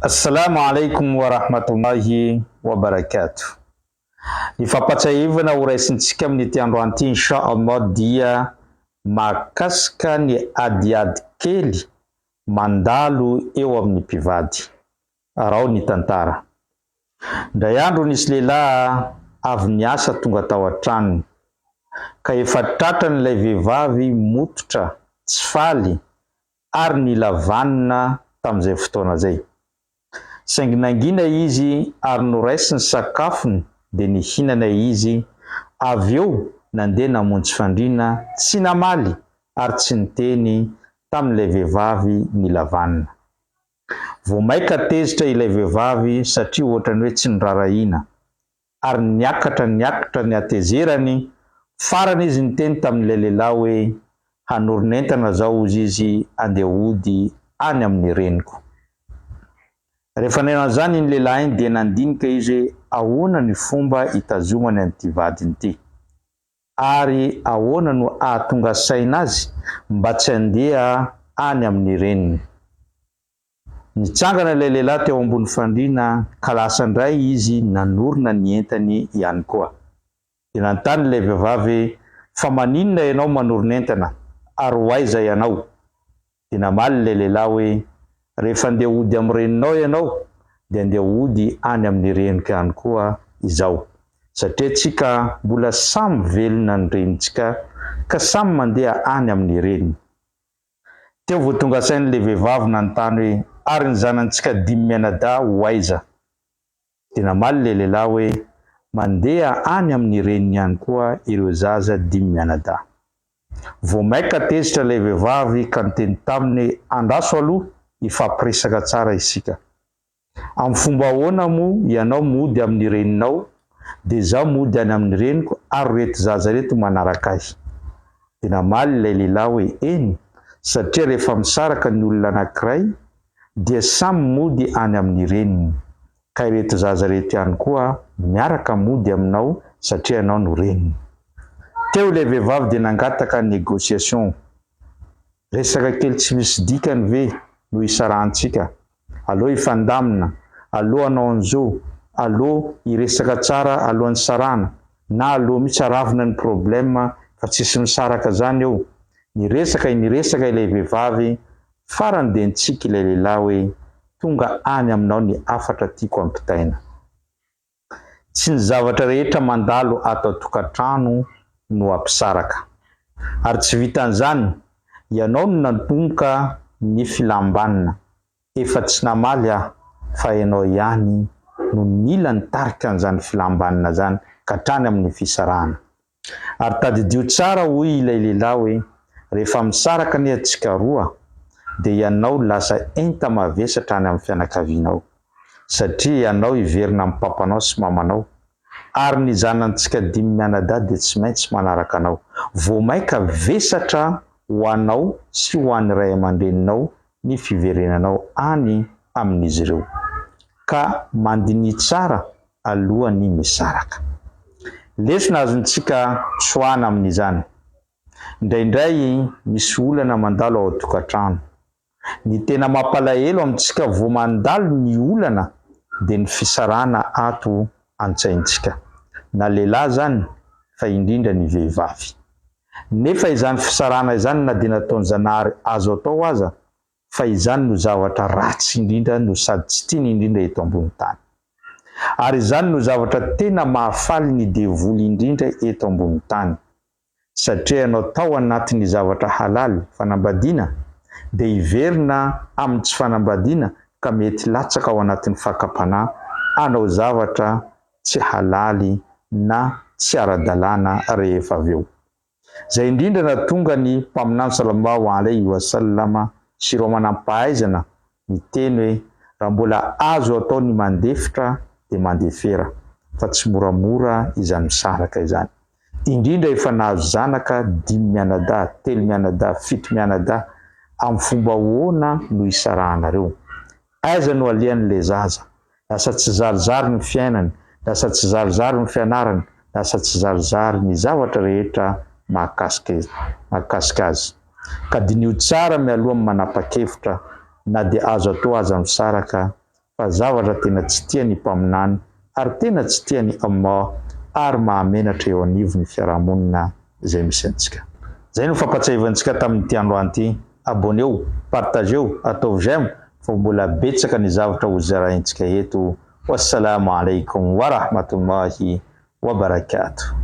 Assalamu alaikum wa rahmatullahi wa barakatuh. Ny fampatsiahivana ho raisintsika amin'ity androany ity insha Allah dia mahakasika ny adiady kely mandalo eo amin'ny mpivady. Araho ny tantara. Indray andro nisy lehilahy avy niasa tonga tao an-tranony, ka efa tratran'ilay vehivavy mototra, tsy faly ary nila vanona tamin'izay fotoana izay. Saingy nangina izy ary noraisiny sakafony dia nihinana izy, avy eo nandeha namonjy fandriana tsy namaly ary tsy niteny tamin'ilay vehivavy nila vanona. Vao maika tezitra ilay vehivavy satria ohatran'ny hoe tsy noraharahiana. Ary niakatra niakatra ny hatezerany, farany izy niteny tamin'ilay lehilahy hoe hanorin'entana zao hozy izy andeha hody any amin'ny reniko. Rehefa neno an'izany iny lehilahy iny dia nandinika izy hoe ahoana ny fomba hitazomany an'ity vadiny ity. Ary ahoana no ahatonga saina azy mba tsy handeha any amin'ny reniny. Nitsangana ilay lehilahy teo ambony fandriana ka lasa indray izy nanorina ny entany ihany koa. Dia nanontany ilay vehivavy hoe, Fa maninona ianao manorina entana? Ary ho aiza ianao? Dia namaly ilay lehilahy hoe, Rehefa andeha hody amin'ny reninao ianao, dia andeha hody any amin'ny reniko ihany koa izaho. Satria tsika mbola samy velona ny renintsika ka samy mandeha any amin'ny reniny. Teo vao tonga saina ilay vehivavy nanontany hoe, Ary ny zanantsika dimy mianadahy ho aiza? Dia namaly ilay lehilahy hoe, Mandeha any amin'ny reniny ihany koa ireo zaza dimy mianadahy. Vao maika tezitra ilay vehivavy ka niteny taminy hoe, Andraso aloha, hifampiresaka tsara isika. Amin'ny fomba ahoana moa ianao mody amin'ny reninao dia izaho mody any amin'ny reniko ary ireto zaza ireto manaraka ahy? Dia namaly ilay lehilahy hoe, Eny, satria rehefa misaraka ny olona anankiray dia samy mody any amin'ny reniny, ka ireto zaza ireto ihany koa miaraka mody aminao satria ianao no reniny. Teo ilay vehivavy dia nangataka négociation. Resaka kely tsy misy dikany ve no hisarahantsika? Aleo hifandamina, aleo hanao an'izao, aleo hiresaka tsara alohan'ny sarahana, na aleo mihitsy aravona ny problème fa tsisy misaraka zany eo. Niresaka niresaka ilay vehivavy, farany dia nitsiky ilay lehilahy hoe tonga any aminao ny hafatra tiako ampitaina. Tsy ny zavatra rehetra mandalo ato an-tokantrano no hampisaraka. Ary tsy vitan'izany, ianao no nanomboka ny filam-banina. Efa tsy namaly aho fa ianao ihany no nila nitarika an'izany filam-banina izany ka hatrany amin'ny fisarahana. Ary tadidio tsara hoy ilay lehilahy hoe rehefa misaraka anie antsika roa dia ianao lasa enta-mavesatra any amin'ny fianakavianao satria ianao hiverina amin'ny papanao sy mamanao ary ny zanantsika dimy mianadahy dia tsy maintsy manaraka anao. Vao maika vesatra ho anao sy ho an'ny ray aman-dreninao ny fiverenanao any amin'izy ireo. Ka mandiniha tsara alohan'ny misaraka. Lesona azontsika tsoahana amin'izany, Indraindray misy olana mandalo ao an-tokantrano. Ny tena mampalahelo amintsika vao mandalo ny olana dia ny fisarahana ato an-tsaintsika. Na lehilahy izany fa indrindra ny vehivavy. Nefa izany fisarahana izany na dia nataon'i Zanahary azo atao aza fa izany no zavatra ratsy indrindra no sady tsy tiany indrindra eto ambony tany. Ary izany no zavatra tena mahafaly ny devoly indrindra eto ambony tany. Satria ianao tao anatin'ny zavatra halal, fanambadiana, dia hiverina amin'ny tsy fanambadiana ka mety latsaka ao anatin'ny fakam-panahy hanao zavatra tsy halaly na tsy ara-dalàna rehefa avy eo. Izay indrindra nahatonga ny Mpaminany Sallallahu alaihi wa sallam sy ireo manampahaizana niteny hoe, Raha mbola azo atao ny mandefitra dia mandefera, fa tsy moramora izany misaraka izany. Indrindra efa nahazo zanaka dimy mianadahy, telo mianadahy, fito mianadahy, amin'ny fomba ahoana no hisarahanareo? Aiza no alehan'ilay zaza? Lasa tsy zarizary ny fiainany, lasa tsy zarizary ny fianarany, lasa tsy zarizary ny zavatra rehetra mahakasika mahakasika azy. Ka diniho tsara mialoha ny manapa-kevitra na dia azo atao aza misaraka. fa zavatra tena tsy tian'ny Mpaminany ary tena tsy tian'i Allah ary mahamenatra eo anivon'ny fiarahamonina izay misy antsika. Izay no fampatsiahivantsika tamin'ity androany ity. Abonneo, partageo, ataovy j'aime fa mbola betsaka ny zavatra ho zaraintsika eto. Wassalamo alaikum warahmatullahi wabarakatuh.